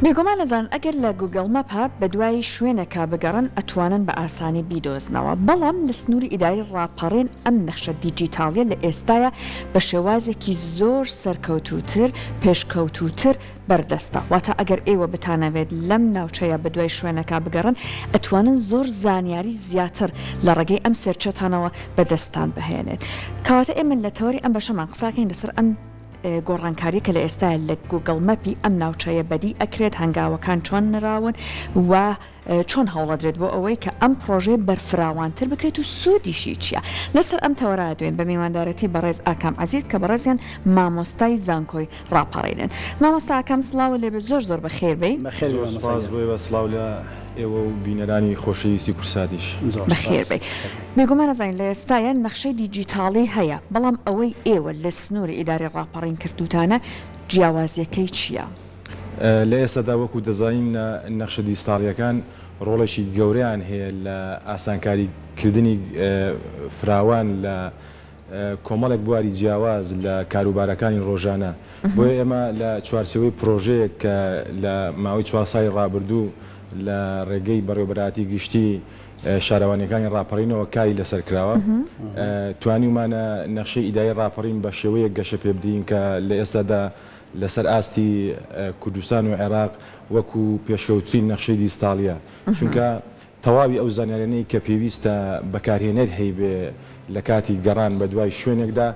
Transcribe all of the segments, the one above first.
بێگومان ئەزانن ئەگەر لە گوگڵ مەپا بەدوای شوێنێکا بگەڕن ئەتوانن بە ئاسانی بیدۆزنەوە، بەڵام لە سنووری ئیداری ڕاپەڕین ئەم نەخشە دیجیتاڵیە لە ئێستایا بە شێوازێکی زۆر سەرکەوتووتر، پێشکەوتووتر بەردەستە. واتە ئەگەر ئێوە بتانەوێت لەم ناوچەیە بەدوای شوێنێکا بگەڕن ئەتوانن زۆر زانیاری زیاتر لە ڕێگەی ئەم search ەتانەوە بەدەستتان بهێنێت. کەواتە ئێمە لە تەوەری ئەم بەشەمان قساکەین لەسەر ئەم گۆڕانکاریە کە لە ئێستایا لە گوگڵ مەپی ئەم ناوچەیە بەدی ئەکرێت، هەنگاوەکان چۆن نراون و چۆن هەوڵەدرێت بۆ ئەوەی کە ئەم پڕۆژەیە بەرفراوانتر بکرێت و سوودیشی چییە؟ لەسەر ئەم تەوەرە دوێن بە میواندارێتی بەڕێز ئاکام عەزیز کە بەڕێزیان مامۆستای زانکۆی ڕاپەڕینن. مامۆستا ئاکام سڵاوت لێبێت زۆر زۆر بەخێر بێی. بەخێر بێی زۆر مامۆستا سوپاس گیان. بۆ ئێوە سڵاو لە ئێوە و بینەرانی خۆشەویستی کوردساتیش. زۆر بەخێر سوپاس. بێی. بێگومان ئەزانین لە ئێستایا نەخشەی دیجیتاڵی هەیە، بەڵام ئەوەی ئێوە لە سنووری ئیدارەی ڕاپەڕین کردووتانە جیاوازییەکەی چییە؟ لە ئێستادا وەکو دەزانین نەخشە دیجتاڵییەکان ڕۆڵێکی گەورەیان هەیە لە ئاسانکاری کردنی فراوان لە کۆمەڵێک بواری جیاواز لە کاروبارەکانی ڕۆژانە. بۆیە ئێمە لە چوارچێوەی پرۆژەیەک کە لە ماوەی چوار ساڵی ڕابردوو لە ڕێگەی بەڕێوەبەرایەتی گشتی شارەوانییەکانی ڕاپەڕینەوە کاری لەسەر کراوە، توانیومانە نەخشەی ئیداری ڕاپەڕین بە شێوەیەک گەشە پێبدەین کە لە ئێستادا لەسەر ئاستی کوردستان و عێراق وەکو پێشکەوترین نەخشەی دیجتاڵییە، چونکە تەواوی ئەو زانیاریانەی کە پێویستە بەکارهێنەر هەیبێ لە کاتی گەڕان بە دوای شوێنێکدا،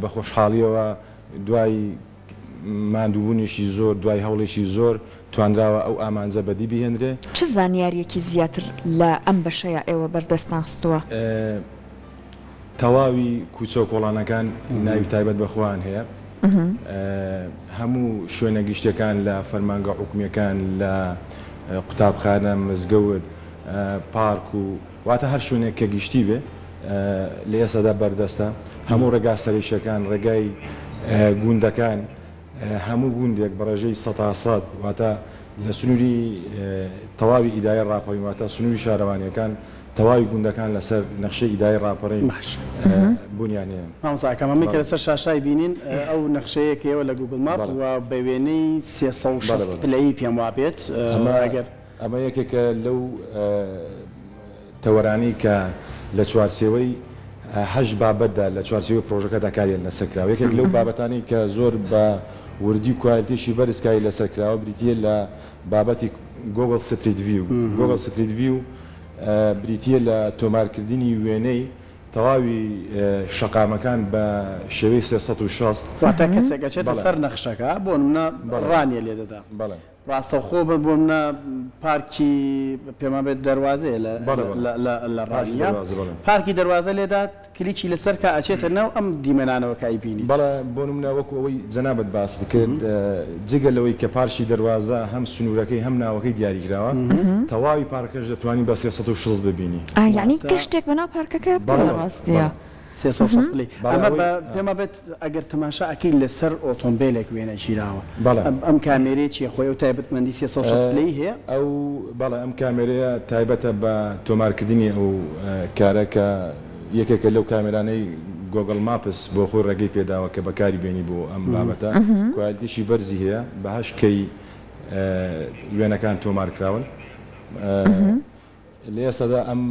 بە خۆشحاڵییەوە دوای ماندووبوونێکی زۆر، دوای هەوڵێکی زۆر توانراوە ئەو ئامانجە بەدی بهێنرێ. چ زانیارییەکی زیاتر لە ئەم بەشەیا ئێوە بەردەستتان خستووە؟ تەواوی کوچە و کۆڵانەکان ناوی تایبەت بە خۆیان هەیە. هەموو شوێنە گشتیەکان لە فەرمانگە حکومیەکان لە قوتابخانە، مزگەوت، پارک و واتە هەر شوێنێک کە گشتی بێ لە ئێستادا بەردەستە. هەموو ڕێگا سەرەکیەکان، ڕێگای گوندەکان، هەموو گوندێک بە ڕێژەی سەتا سەد واتە لە سنووری تەواوی ئیدارەی ڕاپەڕین واتە سنووری شارەوانییەکان تەواوی گوندەکان لەسەر نەخشەی ئیدارەی ڕاپەڕین بوونیان هەیە. مامۆستا ئاکام ئەمەی کە لەسەر شاشای بینین ئەو نەخشەیە کە ئێوە لە گوگڵ ماپ و بە وێنەی 360 پلەیی پێم وابێت ئەگەر. ئەمە یەکێکە لەو تەوەرانەی کە لە چوارچێوەی هەشت بابەتدا لە چوارچێوەی پڕۆژەکەدا کاریان لەسەر کراوە. یەکێک لەو بابەتانەی کە زۆر بە وردی و کوالێتییەکی بەرز کاری لەسەر کراوە بریتییە لە بابەتی گۆگڵ ستریت ڤیو. گۆگڵ ستریت ڤیو بریتییە لە تۆمارکردنی وێنەی تەواوی شەقامەکان بە شێوەی 360. واتە کەسێک ئەچێتە سەر نەخشەکە، بۆ نمونە ڕانیە لێدەدا. ڕاستەوخۆ بە بۆ منە پارکی پێمان بێت دەروازەیە لە لە ڕانیە پارکی دەروازە لێدات کلیکی لەسەر کا ئەچێتە ناو ئەم دیمەنانەوە کە ئەیبینیت. بەڵێ بۆ نمونە وەکو ئەوەی جەنابت باست کرد جگە لەوەی کە پارکی دەروازە هەم سنورەکەی هەم ناوەکەی دیاری کراوە تەواوی پارکەش دەتوانی بە 360 ببینی. ئا یەعنی گەشتێک بەناو پارکەکە بکە لە ڕاستیا. 360 پلەی ئەمە بە پێما بێت ئەگەر تەماشا ئەکەی لەسەر ئۆتۆمبێلێک وێنە گیراوە ئەم کامێرەیە چیە خۆی ئەو تایبەتمەندی 360 پلەی هەیە؟ ئەو بەڵێ ئەم کامێرەیە تایبەتە بە تۆمارکردنی ئەو کارە کە یەکێکە لەو کامێرانەی گۆگڵ ماپس بۆ خۆی ڕێگەی پێداوە کە بەکاری بێنی بۆ ئەم بابەتە کوالتیشی بەرزی هەیە بە هەشت کەی وێنەکان تۆمارکراون. لە ئێستادا ئەم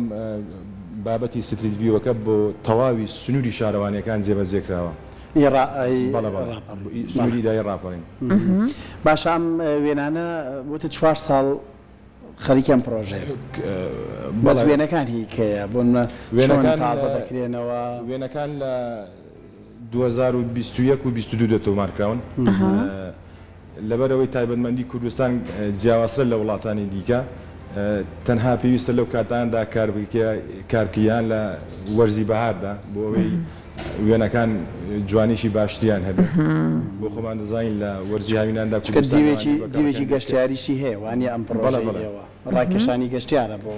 بابەتی ستریت ڤیوەکە بۆ تەواوی سنووری شارەوانییەکان جێبەجێ کراوە. ی بەڵێ بەڵێ ڕاپەڕین. سنووری ئیداری ڕاپەڕین. باشە ئەم وێنانە وتت چوار ساڵ خەریکی ئەم پڕۆژەیە. بەس بەڵێ. وێنەکان هی کەیە؟ بۆ نمونە چۆن وێنەکان تازە لە دەکرێنەوە؟ وێنەکان لە 2021 و 22 دە تۆمار کراون. لەبەرئەوەی تایبەتمەندی کوردستان جیاوازترە لە وڵاتانی دیکە، تەنها پێویستە لەو کاتانەدا کاربکەی یان لە وەرزی بەهاردا بۆ ئەوەی وێنەکان جوانیی باشتریان هەبێت. بۆ خۆمان دەزانین لە وەرزی هاویناندا چونکە کوردستان دیوێکی لەوانەیە بە دیوێکی کەڵەکەندی بکەوێت. گەشتیاریشی هەیە وانیە ئەم بەڵێ پڕۆژەی بەڵێ. ئێوە ڕاکێشانی گەشتیارە بۆ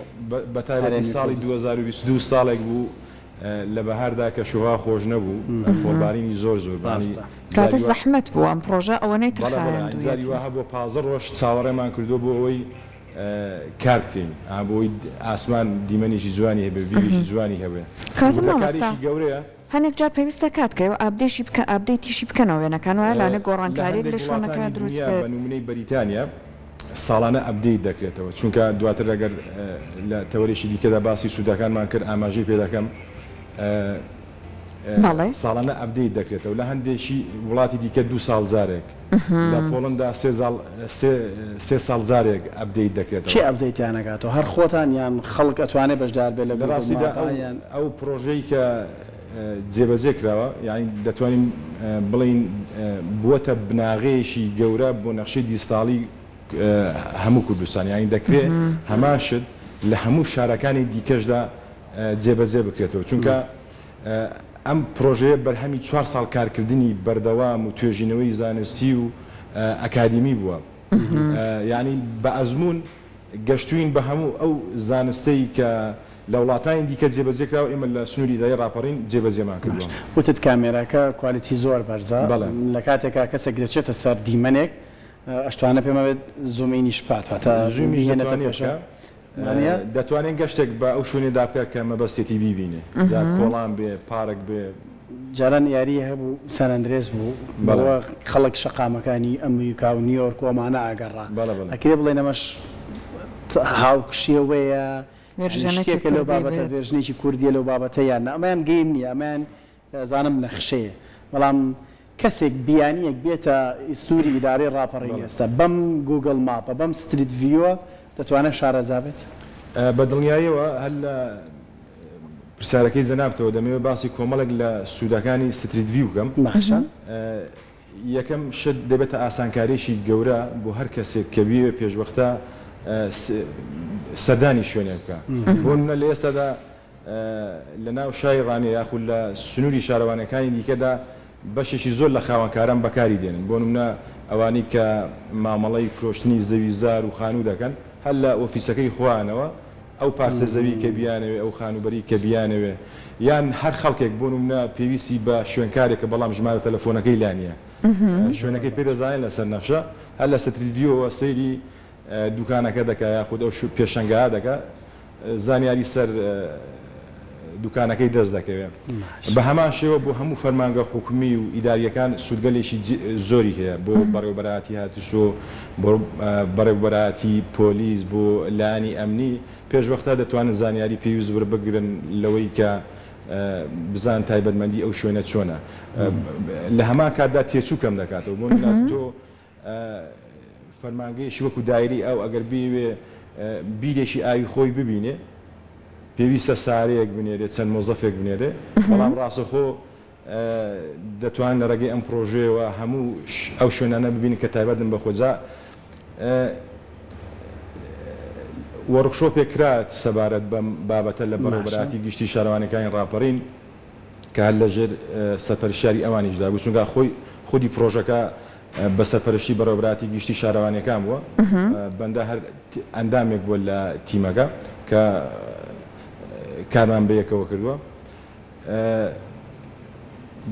بەتایبەتی هەرێمی ساڵی کوردستان. 2022 ساڵێک بوو لە بەهاردا کەشوهەوا خۆش نەبوو، خۆڵبارینی زۆر زۆر بوو، یانی ڕاستە. کەواتە جاری وا. زەحمەت بووە ئەم پڕۆژە ئەوەنەی تر بەڵێ بەڵێ یانی جاری خایاندوویەتی. وا هەبووە 15 ڕۆژ چاوەڕێمان کردووە بۆ ئەوەی کار بکەین ئا بۆ ئەوەی ئاسمان دیمەنێکی جوانی هەبێ ڤیوێکی جوانی هەبێ کەواتە مامۆستا وردەکاریی گەورەیە. هەنێک جار پێویستە کات کە ئێوە update ی بکەن update یشی بکەنەوە وێنەکان وایە لەوانەیە لە گۆڕانکارییەک هەندێک لە شوێنەکە وڵاتانی دروست دونیا بێت. بە نموونەی بەریتانیا. ساڵانە update دەکرێتەوە، چونکە دواتر ئەگەر لە تەوەرێکی دیکەدا باسی سوودەکانمان کرد ئاماژەی پێ دەکەم. بەڵێ. ساڵانە update دەکرێتەوە، لە هەندێکی وڵاتی دیکە دوو ساڵ جارێک، لە پۆڵندا سێ زاڵ سێ سێ ساڵ جارێک update دەکرێتەوە. کێ update یان ئەکاتەوە؟ هەر خۆتان یان خەڵک ئەتوانێ بەشدار بێت لە لە گووگڵ ڕاستیدا ماپا ئەو یان؟ ئەو پڕۆژەی کە جێبەجێ کراوە یانی دەتوانین بڵێین بووەتە بناغەیەکی گەورە بۆ نەخشەی دیجتاڵی هەموو کوردستان یانی دەکرێ هەمان شت لە هەموو شارەکانی دیکەشدا جێبەجێ بکرێتەوە چونکە ئەم پرۆژەیە بەرهەمی چوار ساڵ کارکردنی بەردەوام و توێژینەوەی زانستی و ئەکادیمی بووە یانی بە ئەزموون گەشتووین بە هەموو ئەو زانستەی کە لە وڵاتانی دیکە جێبەجێ کراوە ئێمە لە سنووری ئیدارەی ڕاپەڕین جێبەجێمان باش کردووە. وتت کامێراکە quality زۆر بەرزە بەڵێ. لە کاتێکا کەسێک دەچێتە سەر دیمەنێک ئەشتوانێ پێم وابێت zoom in یش بکات واتە zoom یش بیهێنێتە دەتوانێ پێشەوە بکا. وانیە؟ دەتوانێ گەشتێک بە ئەو شوێنەدا بکا کە مەبەستێتی بیبینێ جا کۆڵان بێ پارک بێ. جاران یاری هەبوو سان ئەندرێس بوو بەڵێ. بەوە خەڵک شەقامەکانی ئەمریکا و نیۆرک و ئەمانە ئەگەڕا بەڵێ بەڵێ. ئەکرێ بڵێین ئەمەش هاوشێوەیە یانی version ێکی شتێکە لەو کوردی بابەتە بێت. version ێکی کوردیە لەو بابەتە یان نا ئەمەیان game نیە ئەمەیان ئەزانم نەخشەیە بەڵام کەسێک بیانیەک بێتە سنوری ئیدارەی ڕاپەڕین بەڵێ. ئێستا بەم گوگڵ ماپە بەم street view ە دەتوانێت شارەزا بێت؟ بە دڵنیاییەوە هەر لە پرسیارەکەی جەنابتەوە دەمەوێت باسی کۆمەڵێک لە سوودەکانی street view بکەم. باشە. یەکەم شت دەبێتە ئاسانکارییەکی گەورە بۆ هەر کەسێک کە بیەوێت پێشوەختە سەردانی شوێنێک بکا. بۆ نمونە لە ئێستادا لە ناو شاری ڕانیە یاخود لە سنووری شارەوانیەکانی دیکەدا بەشێکی زۆر لە خاوەنکاران بەکاری دێنن، بۆ نمونە ئەوانەی کە مامەڵەی فرۆشتنی زەوی زار و خانوو دەکەن هەر لە ئۆفیسەکەی خۆیانەوە ئەو پارچە زەوی کە بیانەوێ ئەو خانووبەری کە بیانەوێ یان هەر خەڵکێک بۆ نمونە پێویستی بە شوێنکارێکە بەڵام ژمارە تەلەفۆنەکەی لا نیە شوێنەکەی پێ دەزانێت لەسەر نەخشە هەر لە street view ەوە سەیری دوکانەکە دەکا یاخود ئەو پێشەنگایە دەکا زانیاری سەر دوکانەکەی دەست دەکەوێ. بە هەمان شێوە بۆ هەموو فەرمانگە حکومی و ئیدارییەکان سوودگەلێکی زۆری هەیە بۆ بەڕێوەبەرایەتی هاتوچۆ، بۆ بەڕێوەبەرایەتی پۆلیس، بۆ لایەنی ئەمنی پێشوەختە دەتوانن زانیاری پێویست وەربگرن لەوەی کە بزانن تایبەتمەندی ئەو شوێنە چۆنە. لە هەمان کاتدا تێچوو کەم دەکاتەوە بۆ نمونە تۆ فەرمانگەیەکی وەکو دایرەی ئاو ئەگەر بیەوێ بیرێکی ئاوی خۆی ببینێ پێویستە سارەیەک بنێرێ چەند مۆزەفێک بنێرێ بەڵام ڕاستەخۆ دەتوان لە ڕێگەی ئەم پرۆژەیەوە هەموو ئەو شوێنانە ببینن کە تایبەتن بە خۆ جا workshop ێک کرا سەبارەت بەم بابەتە لە بەڕێوەبەرایەتی گشتی شارەوانیەکانی ڕاپەڕین کە هەر لەژێر سەرپەرشتیاری ئەوانیشدا بوو، چونکە خۆی خودی پرۆژەکە بە سەرپەرشتی بەڕێوەبەرایەتی گشتی شارەوانییەکان بووە، بەندە هەر ئەندامێک بووە لە تیمەکە کە کارمان بەیەکەوە کردووە.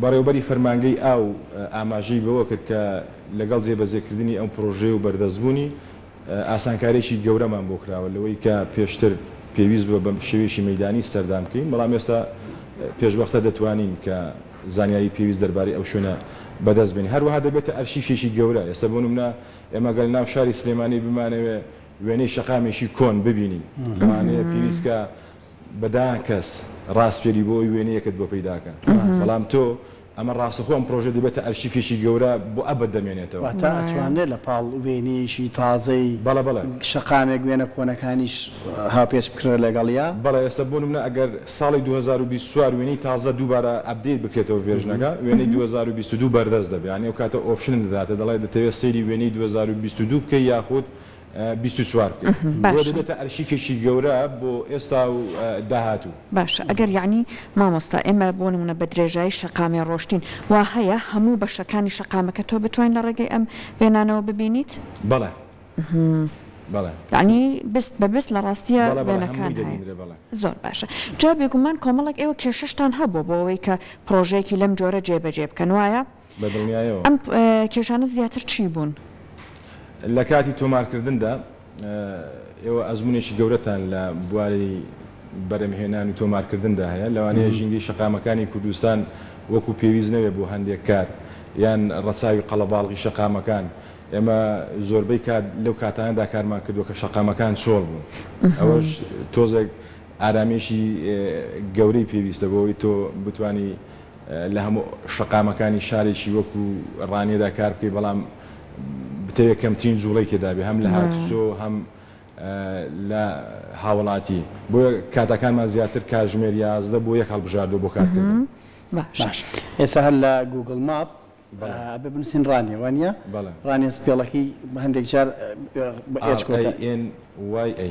بەڕێوەبەری فەرمانگەی ئاو ئاماژەی بەوە کرد کە لەگەڵ جێبەجێکردنی ئەم پرۆژەیە و بەردەستبوونی، ئاسانکارییەکی گەورەمان بۆ کراوە لەوەی کە پێشتر پێویست بووە بە شێوەیەکی مەیدانی سەردان بکەین، بەڵام ئێستا پێشوەختە دەتوانین کە زانیاری پێویست دەربارەی ئەو شوێنە بەدەست بێنین. هەروەها دەبێتە ئەرشیفێکی گەورە. ئێستا بۆ نمونە ئێمە گەر لەناو شاری سلێمانی بمانەوێ وێنەی شەقامێکی کۆن ببینین، لەوانەیە پێویست کە بە دەیان کەس ڕاسپێری بۆ ئەوەی وێنەیەکت بۆ پەیدا کەن، بەڵام تۆ ئەمە ڕاستەخۆ ئەم پڕۆژەیە دەبێتە ئەرشیفێکی گەورە بۆ ئەبەد دەمێنێتەوە. واتە ئەتوانرێت لە پاڵ وێنەیەکی تازەی بەڵێ بەڵێ. شەقامێک وێنە کۆنەکانیش هاوپێچ بکرێت لەگەڵیا؟ بەڵێ ئێستا بۆ نمونە ئەگەر ساڵی 2024 وێنەی تازە دووبارە update بکرێتەوە version ەکە وێنەی 2022 بەردەست دەبێت یانی ئەو کاتە option ت دەداتێ دەڵێت دەتەوێت سەیری وێنەی 2022 بکەی یاخود 24 بکەیت بۆیە باشە. دەبێتە ئەرشیفێکی گەورە بۆ ئێستا و داهاتوو. باشە ئەگەر یەعنی مامۆستا ئێمە بۆ نمونە بە درێژایی شەقامێ ڕۆشتین وا هەیە هەموو بەشەکانی شەقامەکە تۆ بتوانیت لە ڕێگەی ئەم وێنانەوە ببینیت؟ بەڵێ بەڵێ. یەعنی بست بە بست لە ڕاستیا بەڵێ بەڵێ وێنەکان هەمووی هەیە. دەبینرێ بەڵێ. زۆر باشە جا بێگومان کۆمەڵێک ئێوە کێشەشتان هەبووە بۆ ئەوەی کە پڕۆژەیەکی لەم جۆرە جێبەجێ بکەن وایە؟ بە دڵنیایەوە. ئەم کێشانە زیاتر چی بوون؟ لە کاتی تۆمارکردندا ئێوە ئەزموونێکی گەورەتان لە بواری بەرهەمهێنان و تۆمارکردندا هەیە، لەوانەیە ژینگەی شەقامەکانی کوردستان وەکو پێویست نەبێت بۆ هەندێک کار یان ڕەچاوی قەڵەباڵغی شەقامەکان ئێمە زۆربەی کات لەو کاتانەدا کارمان کردووە کە شەقامەکان چۆڵ بوون، ئەوەش تۆزێک ئارامییەکی گەورەی پێویستە بۆ ئەوەی تۆ بتوانی لە هەموو شەقامەکانی شارێکی وەکو ڕانیەدا کار بکەی، بەڵام بتەوێت کەمترین جوڵەی تێدا بێ هەم لە هاتوچۆ هەم لە هاوڵاتی، بۆیە کاتەکانمان زیاتر کاتژمێر 11 بۆ یەک هەڵبژاردووە بۆ کارکردن. باشە. باشە ئێستا هەر لە گووگڵ ماپ ئەبێ بنووسین ڕانیە وانیە؟ بەڵێ. ڕانیە spell ەکەی هەندێک جار بە H کۆتا. R A N Y A.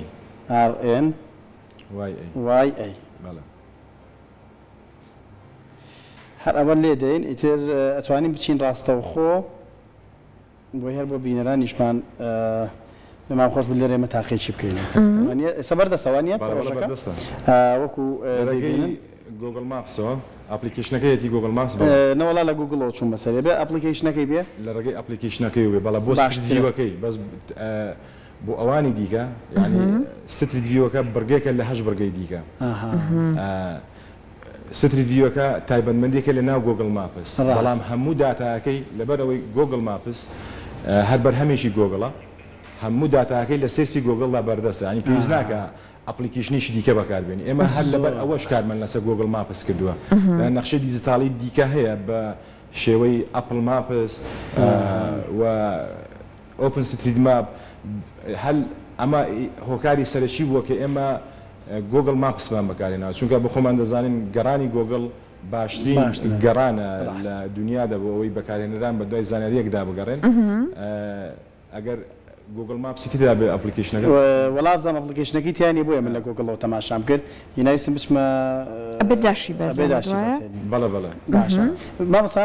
R N Y A. Y A. بەڵێ. هەر ئەوە لێ دەین ئیتر ئەتوانین بچین ڕاستەوخۆ بۆی هەر بۆ بینەرانیشمان پێمان خۆش بوو لێرە ئێمە تاقیەکی بکەینەوە وانیە ئێستا بەردەستە وانیە بەڵێ بەڵێ پڕۆژەکە بەردەستە. وەکو لە ڕێگەی دەیبینن. گوگڵ ماپسەوە ئەپلیکەیشنەکەیەتی گوگڵ ماپس بەڵێ. نەوەڵا لە گوگڵەوە چووم بەسەری بێ ئەپلیکەیشنەکەی بێ؟ لە ڕێگەی ئەپلیکەیشنەکەیەوە بێ بەڵێ بۆ ستریت باشترە. ڤیوەکەی بەس بۆ ئەوانی دیکە یانی ستریت ڤیوەکە بڕگەیەکە لە هەشت بڕگەی دیکە. ستریت ڤیوەکە تایبەتمەندیەکە لە ناو گۆگڵ ماپس، بەڵام هەموو داتاکەی لەبەر ئەوەی گۆگڵ ماپس هەر بەرهەمێکی گۆگڵە هەموو داتاکەی لە سێرچی گۆگڵدا بەردەستە، یانی پێویست ناکا ئەپڵیکیشنێکی دیکە بەکاربێنی. ئێمە هەر لەبەر ئەوەش کارمان لەسەر گۆگڵ ماپس کردووە. نەخشەی دیجیتاڵی دیکە هەیە بە شێوەی ئەپڵ ماپس و ئۆپن ستریت ماپ، هەر ئەمە هۆکاری سەرەکی بووە کە ئێمە گۆگڵ ماپسمان بەکارهێناوە، چونکە بە خۆمان دەزانین گەڕانی گۆگڵ باشترین گەڕانە لە دونیادا بۆ ئەوەی بەکارهێنەران بەدوای زانیارییەکدا بگەڕێن، ئەگەر گۆگڵ ماپسی تێدا بێ ئەپڵیکەیشنەکە. وەڵا بزانم ئەپڵیکەیشنەکەی تیا نیە بۆیە من لە گۆگڵەوە تەماشام کرد هینا ویستم بچمە ئەبێ داشی ئەبێ بەزێنیت داشی وایە؟ بەزێنی. بەڵێ بەڵێ. باشە مامۆستا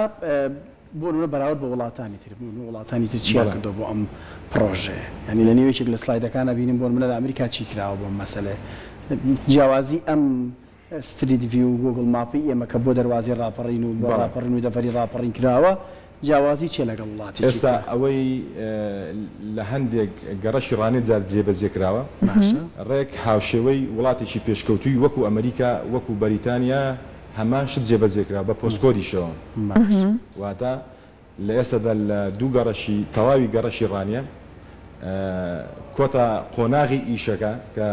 بۆ نمونە بەراورد بە وڵاتانی تر، بۆ نمونە وڵاتانی تر چیان بەڵێ. کردووە بۆ ئەم پڕۆژەیە؟ یانی لە نێو یەکێک لە سلایدەکانا بینیم بۆ نمونە لە ئەمریکا چی کراوە بۆ ئەم مەسەلەیە؟ جیاوازی ئەم ستریت ڤیو و گوگڵ ماپی ئێمە کە بۆ دەروازەی ڕاپەڕین و بۆ بەڵێ. ڕاپەڕین و دەڤەری ڕاپەڕین کراوە جیاوازی چیە لەگەڵ وڵاتێکی ئێستا تر؟ ئەوەی لە هەندێک گەڕەکی ڕانیە جار جێبەجێ کراوە باشە. ڕێک هاوشێوەی وڵاتێکی پێشکەوتووی وەکو ئەمریکا وەکو بەریتانیا هەمان شت جێبەجێ کرا بە پۆستکۆدیشەوە. واتە لە ئێستادا لە دوو گەڕەکی تەواوی گەڕەکی ڕانیە کۆتا قۆناغی ئیشەکە کە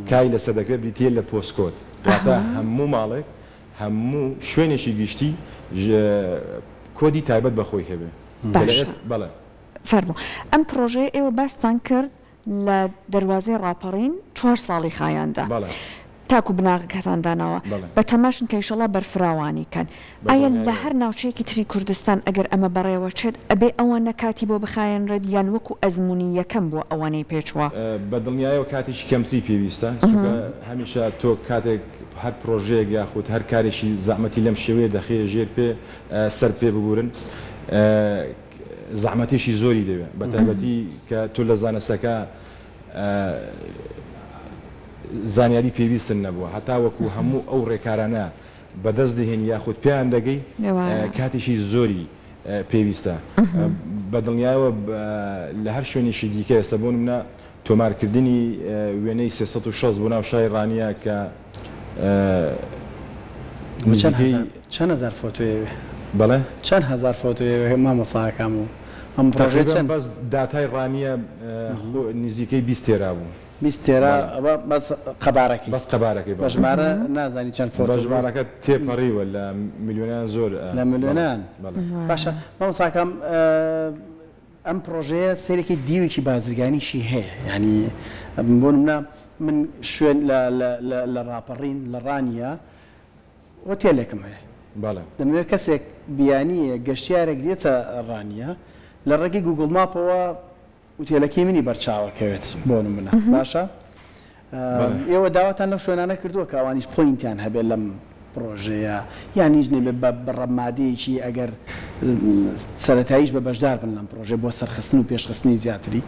کاری لەسەر دەکرێت بریتییە لە پۆستکۆد. واتە هەموو ماڵێک هەموو شوێنێکی گشتی کۆدی تایبەت بە خۆی هەبێ. کە لە باشە. ئێست بەڵێ. فەرموو. ئەم پڕۆژەیە ئێوە باستان کرد لە دەروازەی ڕاپەڕین چوار ساڵی خایاندە بەڵێ. تاکو بناغەکەتان داناوە بەڵێ. بەتەماشن کە ئیشەڵا بەرفراوانی کەن بە ئایا لە دڵنیاییەوە. هەر ناوچەیەکی تری کوردستان ئەگەر ئەمە بەڕێوە چێت ئەبێ ئەوەنە کاتی بۆ بخایەنرێت یان وەکو ئەزموونی یەکەم بووە ئەوەنەی پێچووە؟ بە دڵنیایەوە کاتێکی کەمتری پێویستە چونکە هەمیشە تۆ کاتێک هەر پڕۆژەیەک یاخود هەر کارێکی زەحمەتی لەم شێوەیە دەخەیە ژێر پێ سەر پێ ببورن زەحمەتیشی زۆری دەوێ بە تایبەتی کە تۆ لە زانستەکە زانیاری پێویستن نەبووە هەتا وەکو هەموو ئەو ڕێکارانە بەدەست دەهێنی یاخود پێیان دەگەی کاتێکی زۆری پێویستە بە دڵنیایەوە لە هەر شوێنێکی دیکە ئێستا بۆ نمونە تۆمارکردنی وێنەی 360 بۆ ناو شاری ڕانیە کە نزیکەی چەند هەزار فۆتۆیەوێ؟ بەڵێ؟ چەند هەزار فۆتۆیەوێ مامۆستا ئاکام و ئەم پڕۆژەیە تەقریبەن چەند؟ بەس داتای ڕانیە خۆ نزیکەی 20 تێرا بوو. 20 تێرا بەڵێ. ئەوە بەس قەبارەکەی. بەس قەبارەکەی بە بەڵێ. ژمارە نازانی چەند بە فۆتۆ بوو؟ ژمارەکە تێپەڕیوە لە ملیۆنان زۆر لە بەڵێ ملیۆنان. بەڵێ. باشە مامۆستا ئاکام ئەم پڕۆژەیە سەیرێکی دیوێکی بازرگانیشی هەیە یانی بۆ نمونە من شوێن لە لە لە لە ڕاپەڕین لە ڕانیە هۆتێلێکم هەیە بەڵێ. دەمەوێت کەسێک بیانییەک گەشتیارێک دێتە ڕانیە لە ڕێگەی گوگڵ ماپەوە ئوتێلەکەی منی بەرچاوەکەوێت بۆ نمونە باشە بەڵێ. ئێوە داواتان لەو شوێنانە کردووە کە ئەوانیش پۆینتیان هەبێت لەم پڕۆژەیە یان هیچ نەبێت بە بڕە مادەیەکی ئەگەر سەرەتاییش بە بەشدار بن لەم پڕۆژەیە بۆ سەرخستن و پێشخستنی زیاتری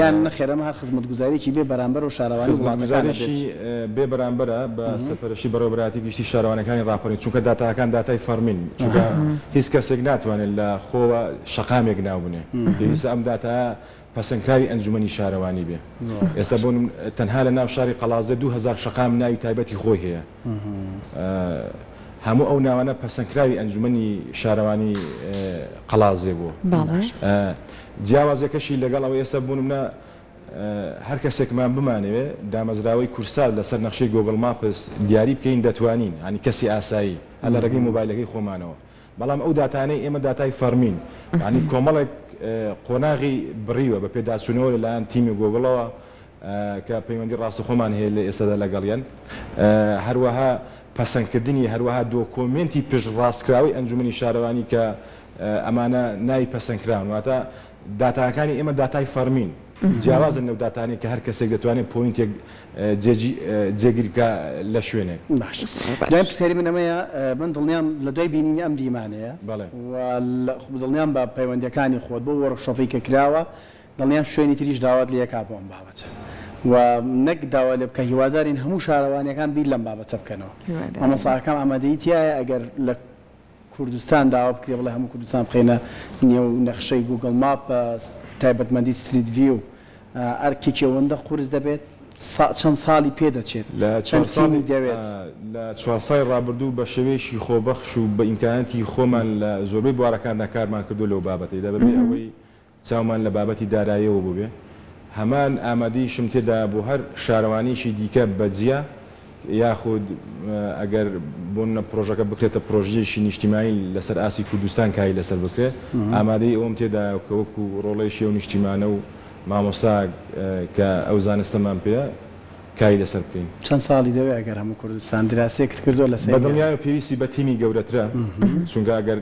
یان نەخێر ئەمە هەر خزمەتگوزارییەکی بێ بەرامبەر و شارەوانی وڵاتەکانە بێت؟ خزمەتگوزاریی بێ بەرامبەرە بە سەرپەرشتی بەڕێوەبەرایەتی گشتی شارەوانیەکانی ڕاپەڕین چونکە داتاکان داتای فەڕمین چونکە هیچ کەسێک ناتوانێت لە خۆوە شەقامێک ناو بنێ پێویستە ئەم داتایە پەسەندکراوی ئەنجومەنی شارەوانی بێ. ئێستا بۆ نمونە تەنها لە ناو شاری قەڵادزێ 2000 شەقام ناوی تایبەتی خۆی هەیە. هەموو ئەو ناوانە پەسەندکراوی ئەنجومەنی شارەوانی قەڵادزێ بووە. جیاوازیەکەشی لەگەڵ ئەوەی ئێستا بۆ نمونە هەر کەسێکمان بمانەوێ دامەزراوەی کورسات لەسەر نەخشەی گۆگڵ ماپس دیاری بکەین دەتوانین، یانی کەسی ئاسایی هەر لە ڕێگەی مۆبایلەکەی خۆمانەوە، بەڵام ئەو داتایانەی ئێمە داتای فەڕمین، یانی کۆمەڵێک قۆناغی بڕیوە بە پێداچوونەوە لەلایەن تیمی گۆگڵەوە کە پەیوەندی ڕاستەخۆمان هەیە لە ئێستادا لەگەڵیان، هەروەها پەسەندکردنی، هەروەها دۆکۆمێنتی پشتڕاستکراوەی ئەنجومەنی شارەوانی کە ئەمانە ناوی پەسەندکراون، واتە داتاکانی ئێمە داتای فەڕمین، جیاوازن لەو داتانەی کە هەر کەسێک دەتوانێت point ێک جێگیر بکا لە شوێنێک. باشە دوایین پرسیاری من ئەمەیە، من دڵنیام لە دوای بینینی ئەم دیمانەیە و دڵنیام بە پەیوەندییەکانی خۆت بەو workshop ەی کە کراوە، دڵنیام شوێنی تریش داوات لێ ئەکا بۆ ئەم بابەتە و نەک داوا لێ بکا هیوادارین هەموو شارەوانییەکان بیر لەم بابەتە بکەنەوە. مامۆستا ئاکام ئامادەیی تیایە ئەگەر لە کوردستان داوا بکرێ بڵێ هەموو کوردستان بخەینە نێو نەخشەی گووگڵ ماپ بە تایبەتمەندی street view ئەرکێکی ئەوەندە قورس دەبێت؟ چەند ساڵی پێ دەچێت؟ لە چەند تیمی دەوێت؟ لە چوار ساڵی ڕابردوو بە شێوەیەکی خۆبەخش و بە ئیمکاناتی خۆمان لە زۆربەی بوارەکاندا کارمان کردووە لەو بابەتەیدا بەبێ ئەوەی چاومان لە بابەتی داراییەوە بووبێ، هەمان ئامادەیشم تێدایە بۆ هەر شارەوانییەکی دیکە بە جیا، یاخود ئەگەر بۆ نمونە پرۆژەکە بکرێتە پرۆژەیەکی نیشتیمانی لەسەر ئاستی کوردستان کاری لەسەر بکرێ، ئامادەیی ئەوەم تێدایە کە وەکو ڕۆڵەیەکی ئەو نیشتیمانە و مامۆستایەک کە ئەو زانستەمان پێیە کاری لەسەر بکەین. چەند ساڵی دەوێ ئەگەر هەموو کوردستان دراسەیەکت کردووە لەسەری یان؟ بەدڵنیایەوە پێویستی بە تیمی گەورەترە، چونکە ئەگەر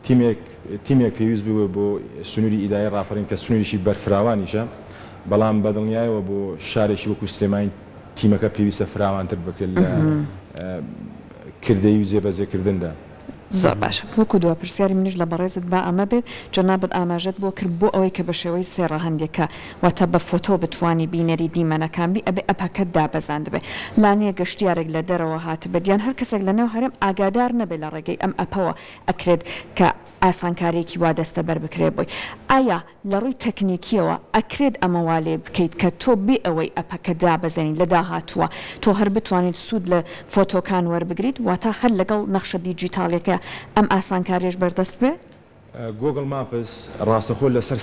تیمێک تیمێک پێویست بووێ بۆ سنووری ئیدارەی ڕاپەڕین کە سنوورێکی بەرفراوانیشە، بەڵام بەدڵنیایەوە بۆ شارێکی وەکو سلێمانی تیمەکە پێویستە فراوانتر بکرێت لە کردەیی و جێبەجێکردندا. زۆر باشە وەکو دوا پرسیاری منیش لە بەڕێزت با ئەمە بێت، جەنابت ئاماژەت بۆ کرد بۆ ئەوەی کە بە شێوەی سێ ڕەهەندیەکە واتە بە فۆتۆ بتوانی بینەری دیمەنەکان بی ئەبێ ئەپەکەت دابەزاندبێ لانیە گەشتیارێک لە دەرەوە هاتبێت یان هەر کەسێک لە نێو هەرێم ئاگادار نەبێ لە ڕێگەی ئەم ئەپەوە ئەکرێت کە ئاسانکاریەکی وا دەستەبەر بکرێ بۆی ئایا لە ڕووی تەکنیکیەوە ئەکرێت ئەمە وا لێ بکەیت کە تۆ بێ ئەوەی ئەپەکە دابەزێنیت لە داهاتووە تۆ هەر بتوانیت سوود لە فۆتۆکان وەربگریت واتە هەر لەگەڵ نەخشە دیجیتاڵیەکە ئەم ئاسانکاریەش بەردەست بێ؟ گوگڵ ماپس ڕاستەخۆ لەسەر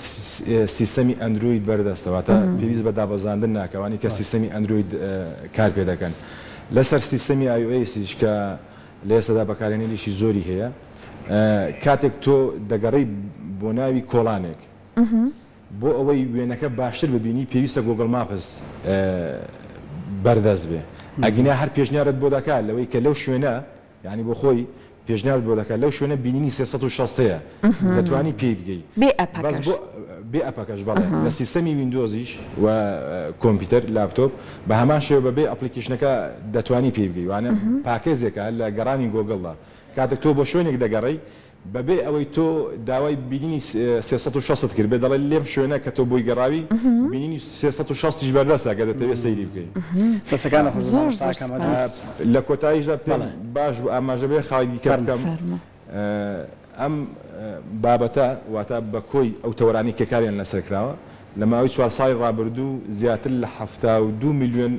سیستەمی ئەندرۆید بەردەستە واتە پێویست بە دابەزاندن ناکا ئەوانەی کە سیستەمی ئەندرۆید کار پێ دەکەن لەسەر سیستەمی ئای ئۆ ئێسیش کە لە ئێستادا بەکارهێنەریشی زۆری هەیە کاتێک تۆ دەگەڕێی بۆ ناوی کۆڵانێک بۆ ئەوەی وێنەکە باشتر ببینی پێویستە گۆگڵ ماپس بەردەست بێ ئەگینا هەر پێشنیارت بۆ دەکات لەوەی کە لەو شوێنە یانی بۆ خۆی پێشنیارت بۆ دەکات لەو شوێنە بینینی 360 هەیە دەتوانی پێی بگەی بێ بەس ئەپەکەش. بۆ بێ ئەپەکەش بەڵێ لە سیستەمی ویندۆزیش و کۆمپیوتەر لاپتۆپ بە هەمان شێوە بە بێ application ەکە دەتوانی پێی بگەی وانە پاکێجێکە لە گەڕانی گۆگڵدا کاتێک تۆ بۆ شوێنێک دەگەڕێی بە بێ ئەوەی تۆ داوای بینینی 360 کردبێ دەڵێ لێم شوێنە کە تۆ بۆی گەڕاوی بینینی 360 یش بەردەستە گەر دەتەوێ سەیری بکەی. دەستەکانت خۆش زۆر مامۆستا زۆر ئاکام سپاس. عەزیز. لە کۆتاییشدا پێم بەڵێ. باش بوو ئاماژە بە خاڵی دیکە فەرموو. بکەم فەرموو. ئەم بابەتە واتە بە کۆی ئەو تەوەرانەی کە کاریان لەسەر کراوە لە ماوەی چوار ساڵی ڕابردوو زیاتر لە 72 ملیۆن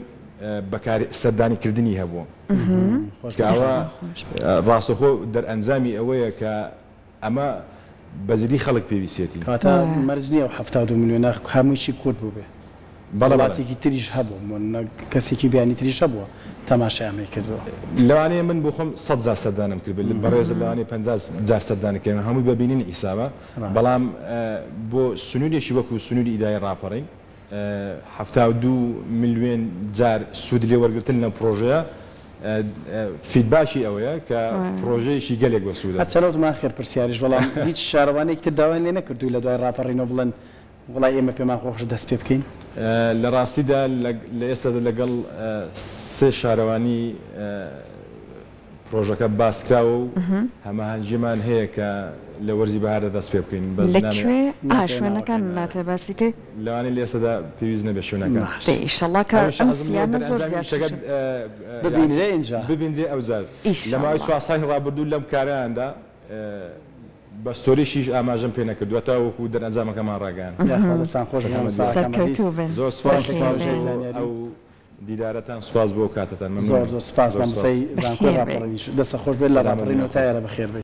بەکار سەردانی کردنی هەبووە خۆش کە ئەوە دەستتان خۆش بێت. ڕاستەوخۆ دەرئەنجامی ئەوەیە کە ئەمە بە جدی خەڵک پێویستیەتی. کەواتە مەرج نییە ئەو 72 ملیۆنە هەموویی کورد بووبێ. بەڵێ بەڵێ. وڵاتێکی تریش هەبووە، کەسێکی بیانی تریش هەبووە تەماشای ئەمەی کردووە. لەوانەیە من بۆ خۆم سەد جار سەردانم کردبێت، بەڕێزت لەوانەیە 50 جار سەردانی کردبێت، هەمووی بە بینین حیسابە، بەڵام بۆ سنوورێکی وەکو سنووری ئیدارەی ڕاپەڕین 72 ملیۆن جار سوود لێ وەرگرتن لەم پڕۆژەیە feedback ی ئەوەیە کە پڕۆژەیەکی گەلێک بەسوودە. هەرچەند وتم ئاخر پرسیاریش، بەڵام هیچ شارەوانییەکی تر داوایان لێ نەکردووی لە دوای ڕاپەڕینەوە بڵێن وەڵای ئێمە پێمان خۆشە دەست پێ بکەین؟ لە ڕاستیدا لە ئێستادا لەگەڵ سێ شارەوانی پڕۆژەکە باس کراوە و هەماهەنگیمان هەیە کە لە وەرزی بەهاردا دەست پێ بکەین. بەس لە نامەوێ. کوێ؟ ئا ناتەوێ شوێنەکان ناوەکان ناتەوێ باسی کەی؟ لەوانەیە لە ئێستادا پێویست نەبێت شوێنەکان. دەی ئیشەڵا کە هەمیشە ئەم حەزم لەوەیە سیانە زۆر دەرئەنجامی زیاتر ئیشەکە شن. یانی ببینرێ ئینجا. ببینرێ ئەوجار. لە ماوەی ئیشەڵا. چوار ساڵی ڕابردوو لەم کارەیاندا بە ستۆریشیش ئاماژەم پێ نەکردووە تاوەکو دەرئەنجامەکەمان ڕاگەیاند. یاخوا دەستان خۆش بێت مامۆستا ئاکام عەزیز. سەرکەوتوو بن. زۆر سوپاس بەخێر سوپاس بێن. بۆ زانیاری. ئەو دیدارەتان سوپاس بۆ کاتتان زۆر مەمنونم زۆر سوپاس زۆر سوپاس. مامۆستای زانکۆی بەخێر بێی. ڕاپەڕینیش دەستت خۆش بێت لە سەلامەت ڕاپەڕینەوە بن تا یاخوا. ئێرە بەخێر بێی.